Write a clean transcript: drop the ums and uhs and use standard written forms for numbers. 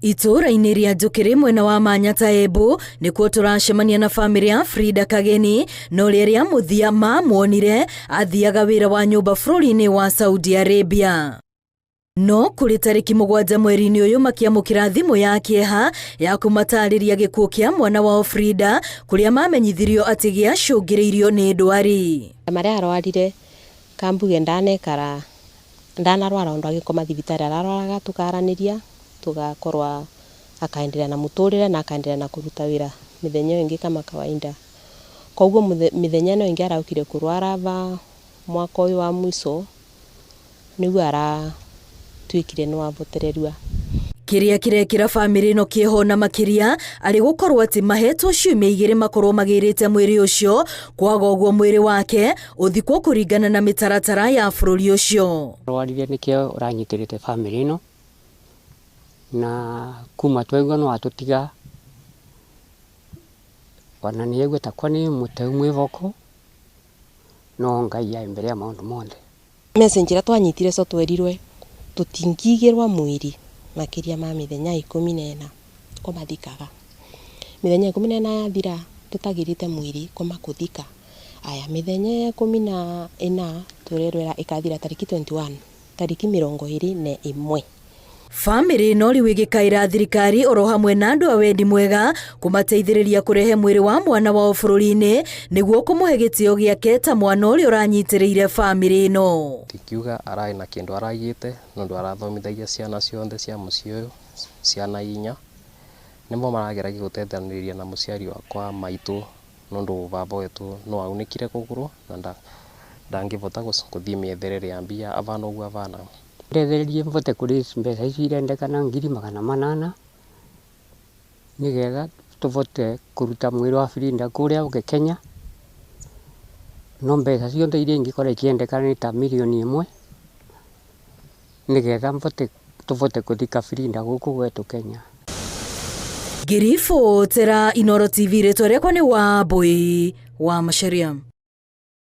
Itũũra-inĩ rĩa Njũkĩrĩ mwena wa Manyata Embu nĩkuo tũracemania na bamĩrĩ ya Frida Kageni na ũrĩa rĩa mũthia mamuonire athiaga wĩra wa nyũmba bũrũri-inĩ wa Saudi Arabia. No kũrĩ tarĩki 7 mweri-inĩ ũyũ makĩamũkĩra thimũ ya kĩeha ya kũmatarĩria gĩkuũ kĩa mwana wao Frida kũrĩa mamenyithirio atĩ gĩacũngĩrĩirio nĩ ndwari. Marĩa arwarire kambuge ndanekara ndanarwara undu agikoma thibitari ararwaraga tukaaraniria tugakorwa akaendelea na muturire na akaendelea na kuruta wira mithenya iyo ingi kama kawaida. Koguo mithenya ino ingi araukire kurwara va mwaka uyu wa mwiso niguo aratuikire ni wavotererua. Kĩrĩa kĩrekĩra bamĩrĩ ĩno kĩeha na makĩria arĩ gũkorwo atĩ mahetwo ciumia 2 makorwo magĩrĩte mwĩrĩ ũcio kwaga ũguo mwĩrĩ wake ũthikwo kũringana na mĩtaratara ya bũrũri ũcio. Rwarire nĩkĩo ũranyitĩrĩte bamĩrĩ ĩno na kuma twaigua no atũtiga ona nĩ aigua takwa nĩ mũteu mwĩboko no Ngai aĩ mbere ya maũndũ monthe. Message ĩrĩa twanyitire co twerirwe tũtingigĩrwa mwĩrĩ makĩria ma mĩthenya 14 kũmathikaga. Mĩthenya 14 yathira tũtagĩrĩte mwĩrĩ kũmakũthika. Aya mĩthenya 14 tũrerwera ĩkathira tarĩki 21 tarĩki 21. Bamĩrĩ ĩno rĩu ĩgĩkaĩra thirikari oro hamwe na andũ a wendi mwega kũmateithĩrĩria kũrehe mwĩrĩ wa mwana wao bũrũri-inĩ nĩguo kũmũhe gĩtĩo gĩake ta mwana ũrĩa ũranyitĩrĩire bamĩrĩ ĩno. Tingiuga ararĩ na kĩndũ araigĩte nĩũndũ arathomithagia ciana ciothe cia mũciĩ ũyũ, ciana 4. Nĩmo marageragia gũteithanĩrĩria na mũciari wakwa maitũ nĩũndũ baba wetũ no aunĩkire kũgũrũ na ndangĩbota gũthiĩ mĩetherere ya mbia abana ũguo abana. Ndethererie mbote kũrĩ mbeca icio irendekana 800,000 nĩgetha tũbote kũruta mwĩrĩ wa Frida kũrĩa ũke Kenya no mbeca ciothe iria ingĩkorwo ikĩendekana nĩ ta 1 mirioni nĩgetha tũbote kũthika Frida gũkũ gwetũ Kenya. Ngĩribotera Inooro TV rĩtwa rĩakwa nĩ Wambui wa Macharia.